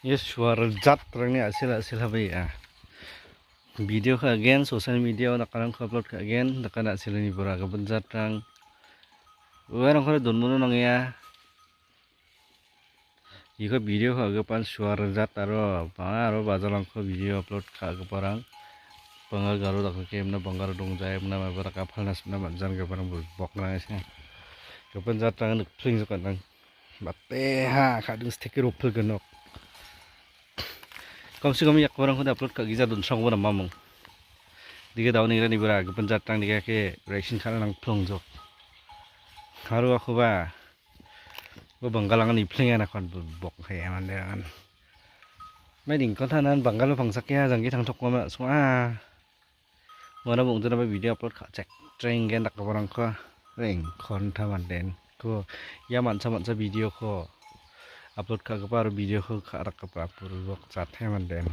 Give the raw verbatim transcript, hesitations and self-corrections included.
Ia suar jatrangni a·sel a·sel habia. Video ka·gen, social media-o nakarangko upload ka·gen, dakana a·selni bora gipin jatrang. Uarangkore donmono nangia. Iko video ka·gipan suar jat aro bang·a aro bajalrangko video upload ka·giparang. Banga garo dakdake emna bangaro dongjai emna maiba daka palna simna man·jan giparang boknang isi. Gipin jatrang nikpling jokatnang. Bate ha, kading steke ropil genok. Kom se kom ia kobarangko da upload ka·gija donsrangkoba namamung. Dige dauni rani bera gipin jatrang dige ke reaction ka·na nangplong jok. Haru akoba. Bo banggalangan iplenga nakon bok hai manderangan. Mai dingkon tanan banggalo pangsakia janggi tangtokma ma sunga. Uano bang·jonaba video upload ka·chek. Trenggen dakgiparangko rengkon ta manden. Ko ia mancha mancha video ko upload ka·gipa aro video ko ka·rakgipa puribok jate manden.